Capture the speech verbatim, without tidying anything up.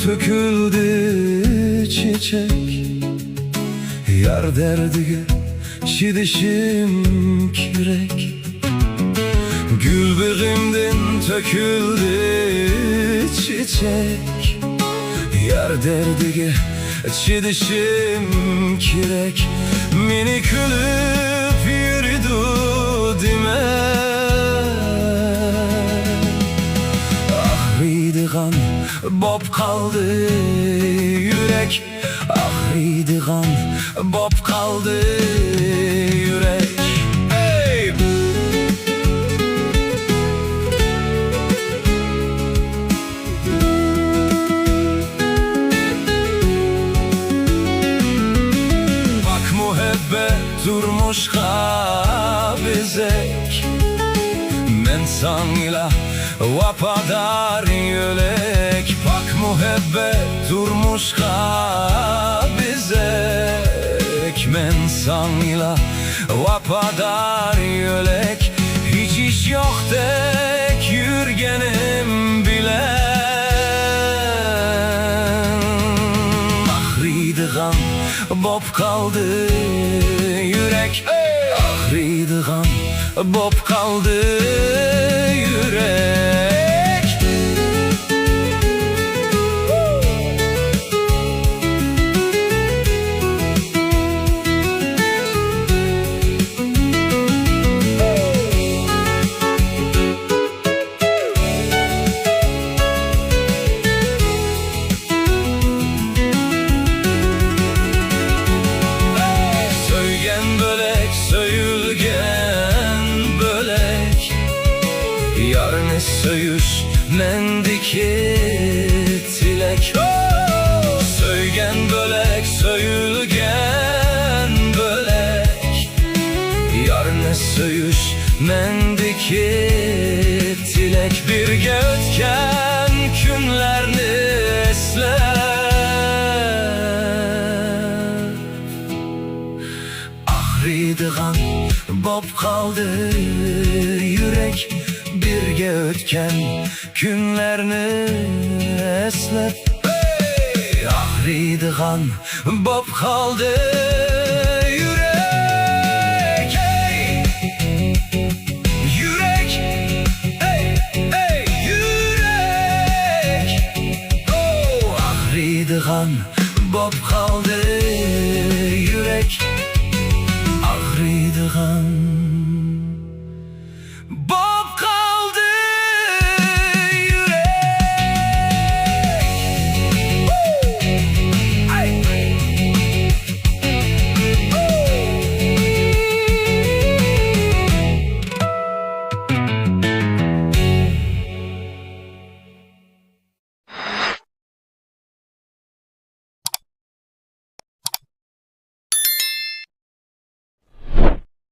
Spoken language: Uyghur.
تۆكۈلدى چېچەك، يار دەردىگە چىدىشىم كېرەك. گۈل بېغىمدىن تۆكۈلدى چېچەك، يار دەردىگە چىدىشىم كېرەك. مېنى كۈلۈپ يۈرىدۇ دېمە. ئاغرىيدىغان بوپ قالدى يۈرەك، ئاغرىيدىغان بوپ قالدى يۈرەك. ھەي! پاك مۇھەببەت تۇرمۇشقا بېزەك، مەن ساڭىلا ۋاپادار يۈرەك. پاك مۇھەببەت تۇرمۇشقا بېزەك، مەن ساڭىلا ۋاپادار يۈرەك. ھېچ ئىش يوقتەك يۈرگىنىم بىلەن، ئاغرىيدىغان بوپ قالدى يۈرەك، ئاغرىيدىغان بوپ قالدى يۈرەك. سۆيگەن بۆلەك، سۆيۈلگەن بۆلەك. يارنى سۆيۈش مەندىكى تىلەك. سۆيگەن بۆلەك، سۆيۈلگەن بۆلەك. يارنى سۆيۈش مەندىكى تىلەك. بىرگە ئۆتكەن كۈنلەرنى ئەسلەپ، ئاغرىيدىغان بوپ قالدى يۈرەك. بىرگە ئۆتكەن كۈنلەرنى ئەسلەپ، ھەي! ئاغرىيدىغان بوپ قالدى يۈرەك، ھەي! يۈرەك، ھەي، ھەي، يۈرەك. ئو، ئاغرىيدىغان بوپ قالدى يۈرەك، ئاغرىيدىغان.